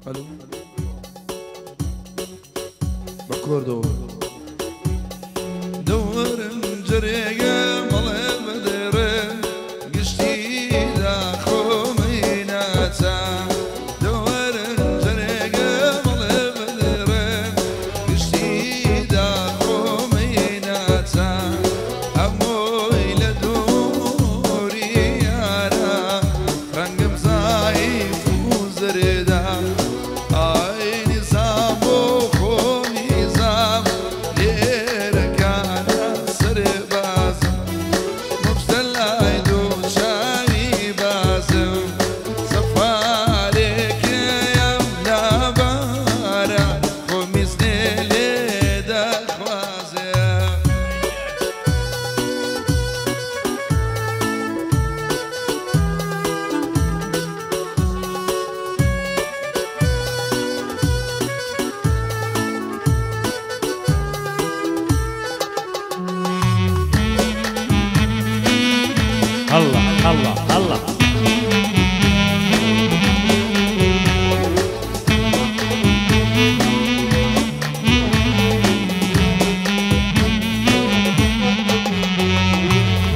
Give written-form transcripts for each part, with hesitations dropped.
الو بكوردو دور جريقه مالي بدري قشتي دا خوميناتا دور جريقه مالي بدري قشتي دا خوميناتا اموي لدوري انا رنگم زايف وزردا الله الله الله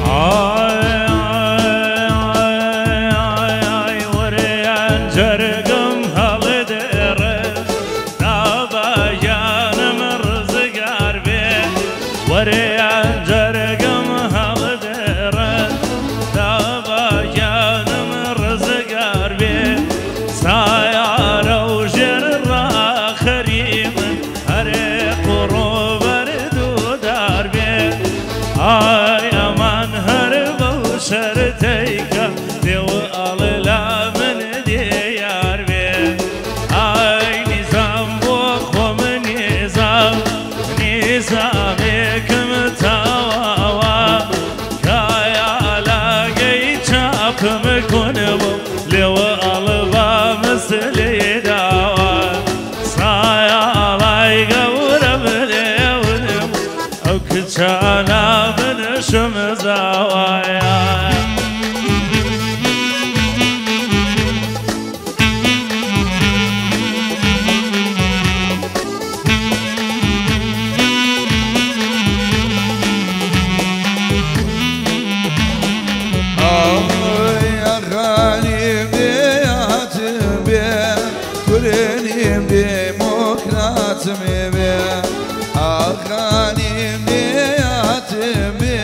آي آي آي آي وريان جرقم هالدير دابا جانم رزق عربي وريان جرقم هالدير آي أمان هرب وشرتيك لو لا من ديار بي آي نظام بوخم نظام نظامك متواوا كايا لاقي شاف مكونبو لو ألبا مسلي داوا سايا لايقا ورملي أو كتشانا شمزاوايا يا غالي بيات بي كلني بمكرات بي أغاني بيات بي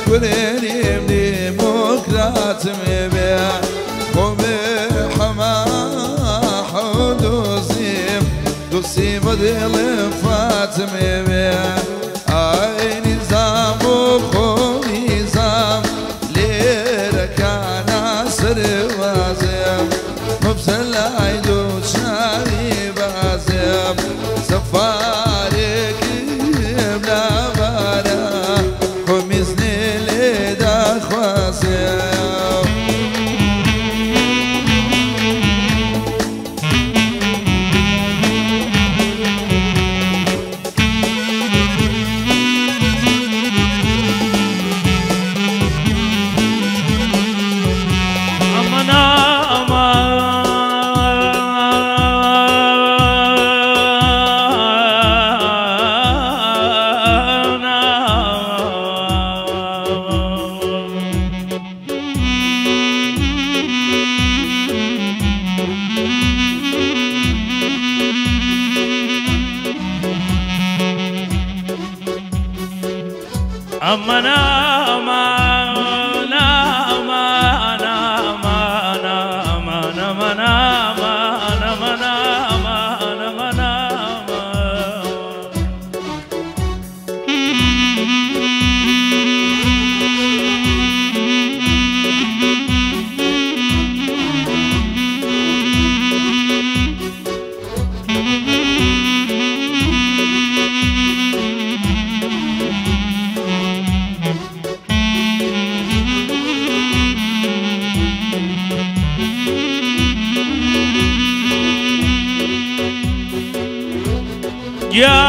كلني ديمقراط مبي قومي حما حدوزيم دوسي بدل فاطمة بي اي نظام وخو نظام ليرك انا سر وازم مبسل عيدو شاري بازم سفارك بلا بارا خمسني أمنا أمنا أمنا أمنا أمنا أمنا أمنا أمنا يا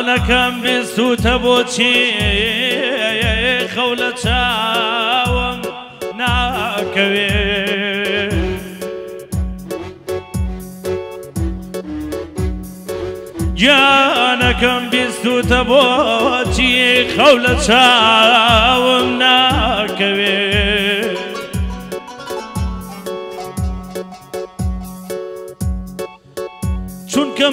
نكم بسوت بوشي خولة شاوم نا ناکەوێ. گیانەکەم بیستوتە بۆچی خەو لە چاوم ناکەوێ. چونکە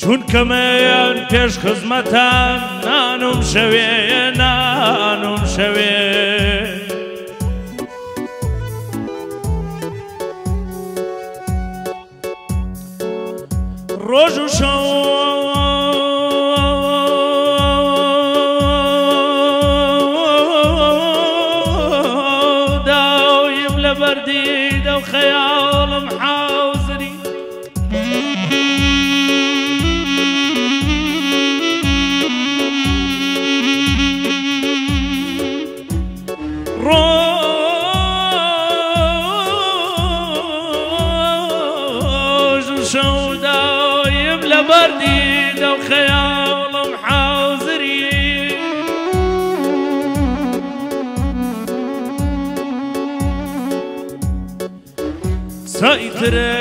چونکە من پێش خزمەتان نانم شەوێ نانم شەوێ. ڕۆژ و شەو داویم لە بەردیدە و خەیاڵم حازری. ڕۆژ و شەو دایم لە بەردیدە و خەیاڵم حازری. سایترێ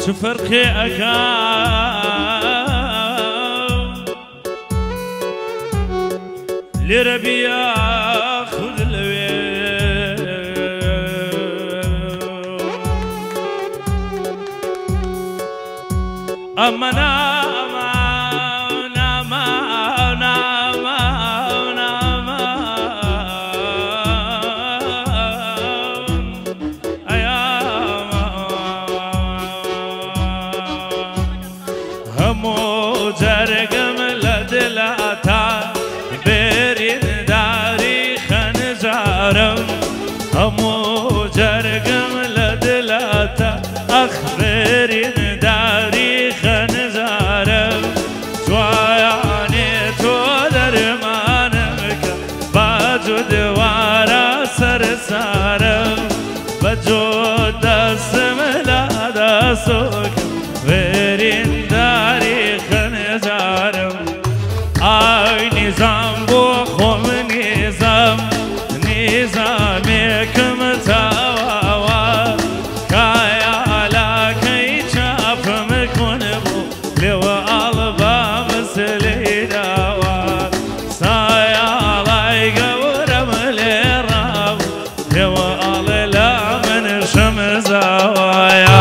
چ فەرقێ ئەکا لێرە بیا خود لەوێ. ئەمە ناما ناما ناما ناما ئەیاما هەموو جەرگم لە دڵاتا برینداری خەنجارم. هەموو جەرگم لە دڵاتا ئەخ برینداری خەنجارم. جوایانێ تۆ دەرمانم کە باج و دوارە سەرسارم. بە جۆ دەستم لە دەسۆکم برینداری خەنجارم. ئای نیزام بۆ خۆم نیزام نیزامێکم تەواوە. کایالاکەی چاپم کون بوو لێوە ئاڵبا مسلی داوە. سایاڵای گەورەم لێڕابوو لێوە ئاڵێ لە من شەمزاوایە.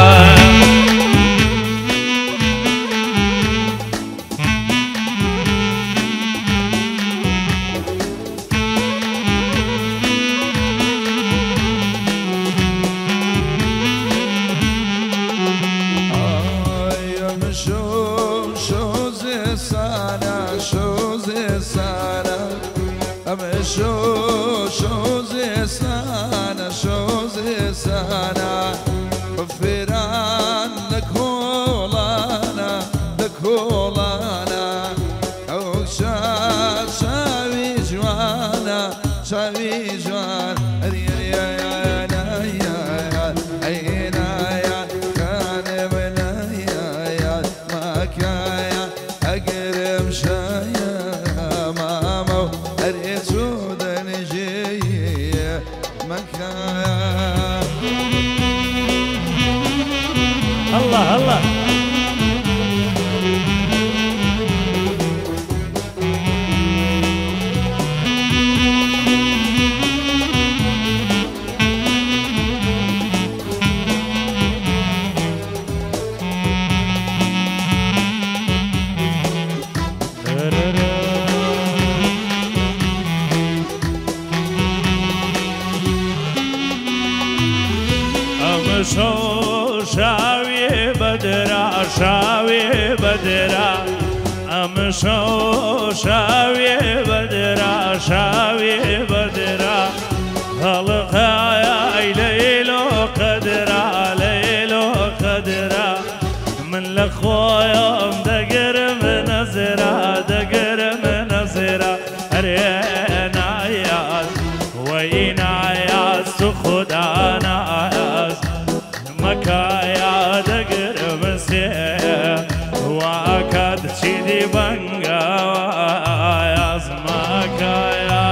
شو شو زسانا شو زسانا فيران لكولانا لكولانا أو شاوي جوانا شاوي جوان يا يا يا عينا يا كان بلا يا ما كايا أقرب شايا ماما أريتو الله الله. شاوی بدرا شاوی بدرا ئەمشەو شاوی بدرا شاوی بدرا هەڵقایای لەیلۆ قەدرا لەیلۆ قەدرا من لە خۆیان دەگرم نەزرا دەگرم. وەینایاز تو خوددا ناز مەکایە دەگرم سێ واکات چیدی بەنگاوایاز مەکایە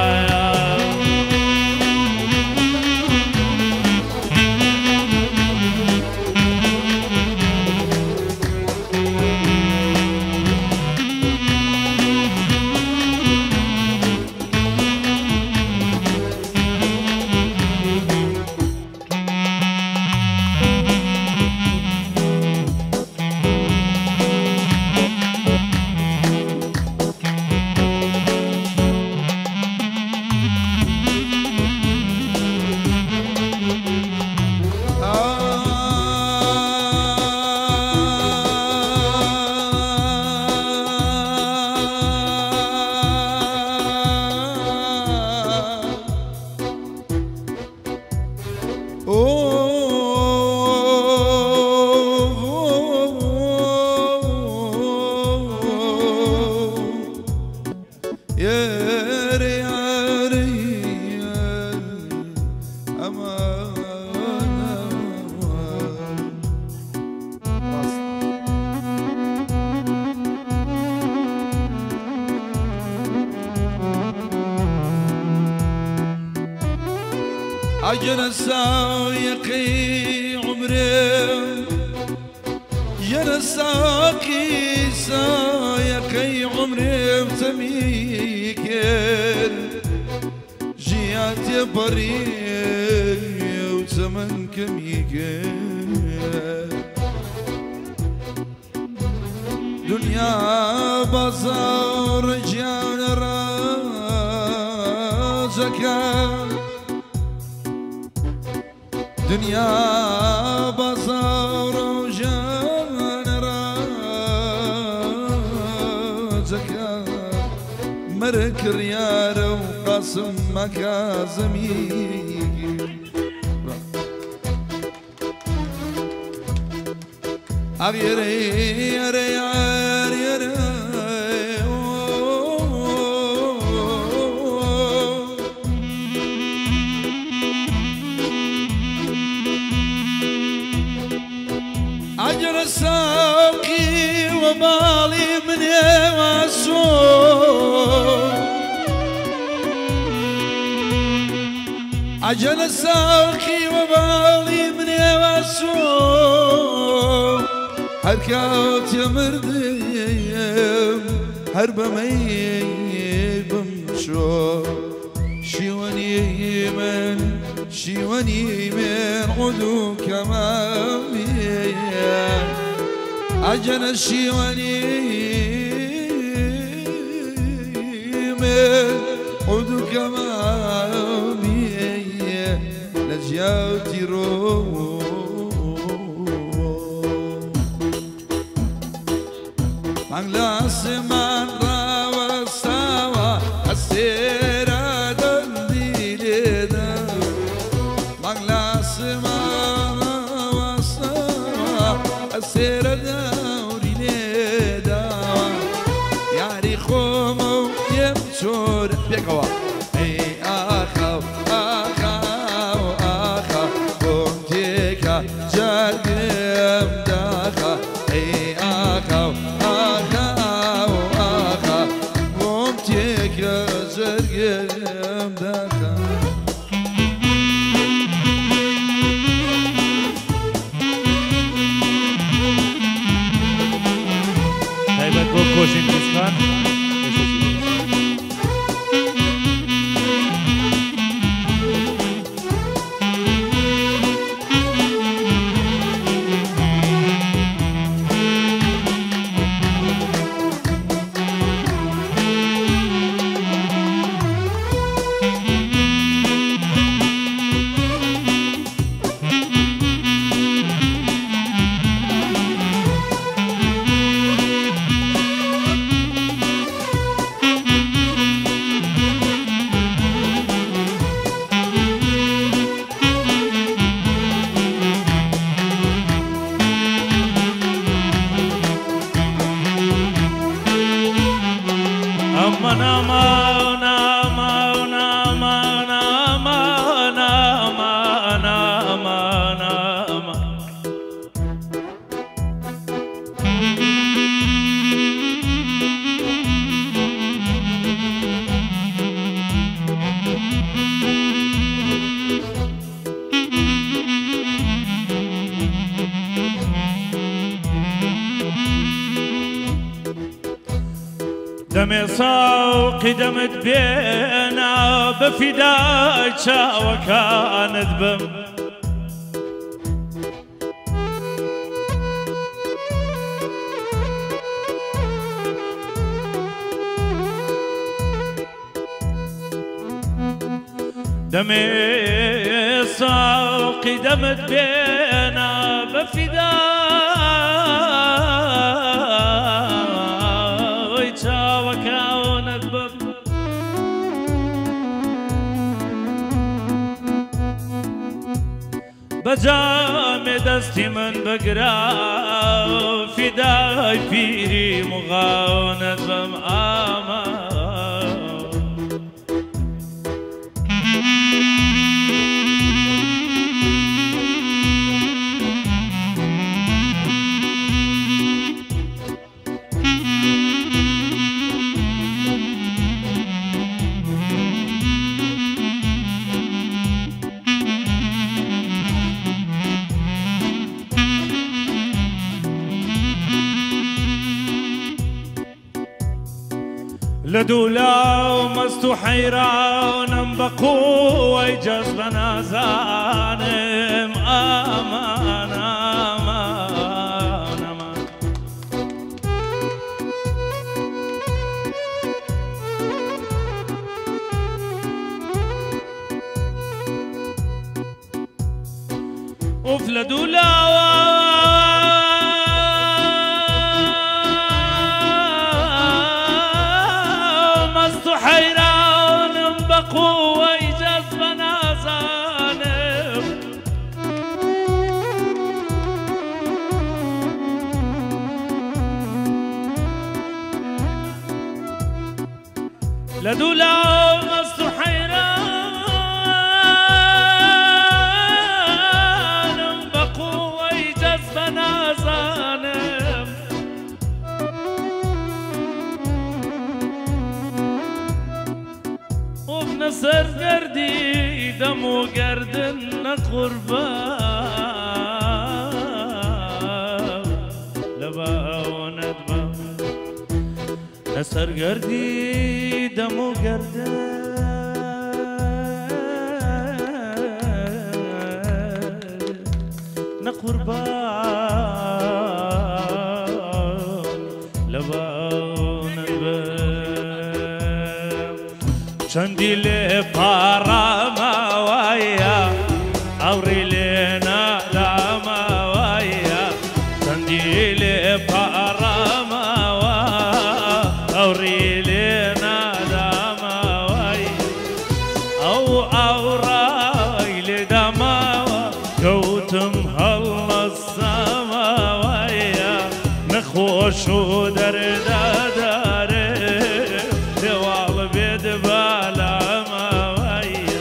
عجل سايقي عمري يا ساقي سايقي عمري بتميكر جياتي بري وتمن كميكر دنيا بازار جان رازكا دنيا بازار وجان رازك مرك ريار وقاسم مكازمي أغيري يا عجل ساقي ومالي من يواسو عجل ساقي ومالي من يواسو هركات يا مرديم هرب مي بمشو شيواني من شيواني من عدو كمامي عجل الشيواني من عدو كمامي لجياتي رو مانگلا سمان راوستاوا ئەستێرە دەندی لێدا مانگلا سمان راوەستاوە ئەستێرە دەوری لێداوە یاری خۆمە و پێم چۆر پێکەوە ئەی ئاخە و ئاخە و ئاخە بۆم تێکا دەمێ ساوقی دەمت بێنا بە فیدای چاوەکانت بم. دەمێ ساوقی دەمت بێنا بە فیدای چاوەکانت بم. بە جامێ دەستی من بگرە فیدای پیری مغاونت بم. ئامان لە دوولا و مەست و حەیرانم بە قووەی جەزبە نازانم. ئامان ئامان ئامان. ئوف لە دوولاوە حەیرانم بە قووەی جەزبە نازانم. لە دوولا مەست و حەیرانم بە قووەی جەزبە نازانم. سەر گەردی دەم و گەردن نەقوربان لە باوەنت بم. لەسەر گەردی دەم و گەردن نەقوربان لە باوەنت بم. چەندی لێ پاڕاماوایە ئەوڕی لێ ناداماوایە، چەندی لێ پاڕاماوە ئەوڕی لێ ناداماوایە، ئەو ئاوڕای لێ داماوە کەوتم هەڵەساماوایە، نەخۆش و دەردادارێ دێواڵ بێت بالاماوایە،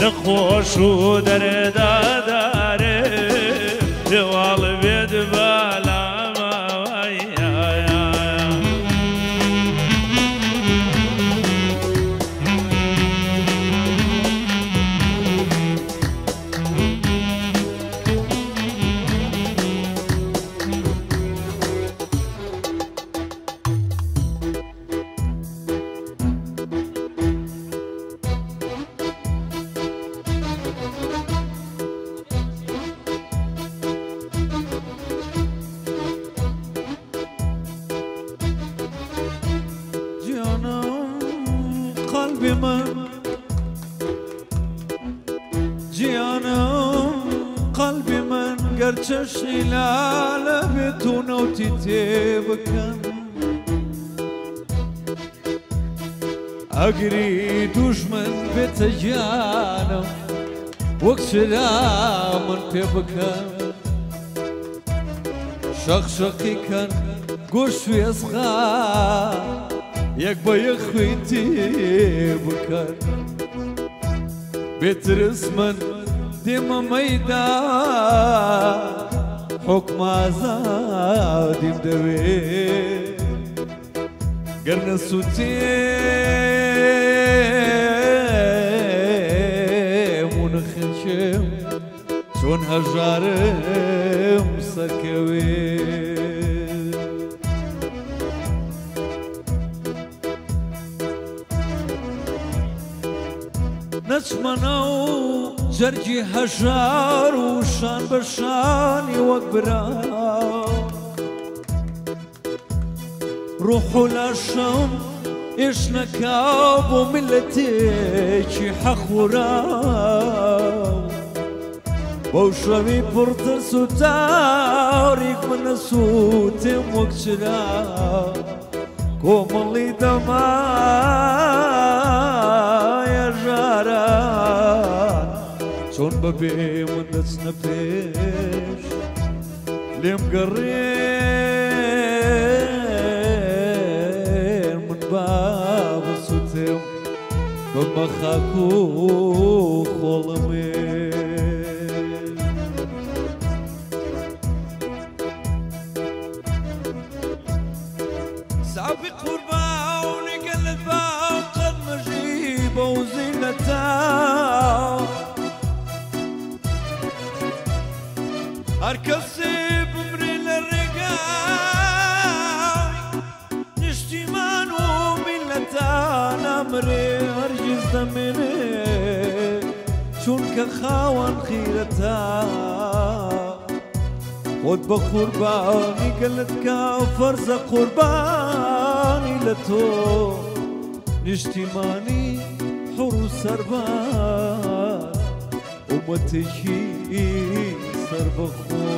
نەخۆش و دەردادارێ دێواڵ بێت بالاماوایە. قلبی من جیانم قلبی من گەر چەشنی لالە بێت و نەوتی تێ بکەن، ئەگری دوژمن بێتە گیانم وەک چرا من پێ بکەن، شەقشەقی کەن گۆشت و ئێسقا یەک بە یەک خوێن تێ بکەن، بێترس من دێمە مەیدان حوکم ئازادیم دەوێ، گەر نەسووتێم و نەخنچێم چۆن هەژارم سەرکەوێ. دەچمە ناو جەرگی هەژار و شان بە شانی وەک برا ڕۆح و لاشەم ئێش نەکا بۆ میللەتێکی حەخورا بەو شەوی پڕترس و تاریک منە سووتێم وەک چرا کۆمەڵی دەمایە ژاران چۆن بەبێ من دەچنە پێش لێم گەڕێن من با بسووتێم بەمە خاک و خۆڵمێ سابي قرباني قلت باقر مجيبة وزينتها هركسي بمري للرقاي نشتمان وملتها نمري هرجز دمري چونکە خاوەن خیرەتە خۆت بە قوربانی گەلت کە فەرزە قوربانی لە تۆ نیشتیمانی حوڕ و سەرباز ئومەتێکی سەربەخۆ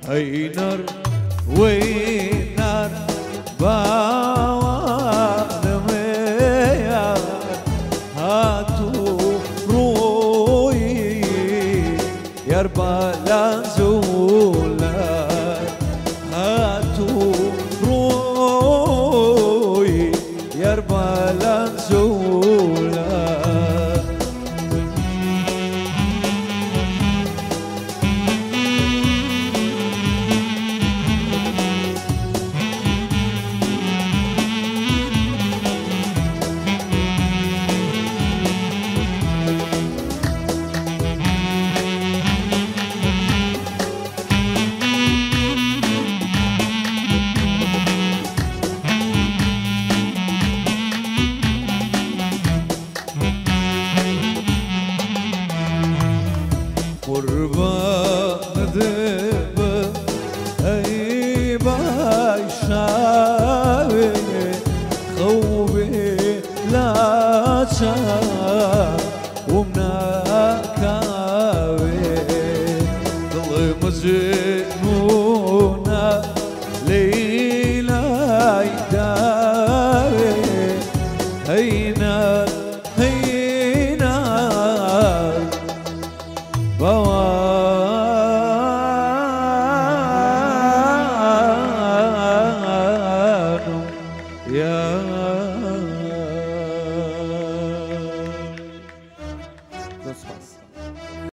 ئەی نەر وەی نەر باوانمەیە هاتوو ڕۆیی یار بالانزولا هاتوو ڕۆیی یار بالانزولا قربان دب أي بايشاوي خوبي لا تشا ومناكاوي ظل مجنونة ليلى يداوي هينا هينا بوانم يا زۆر سپاس.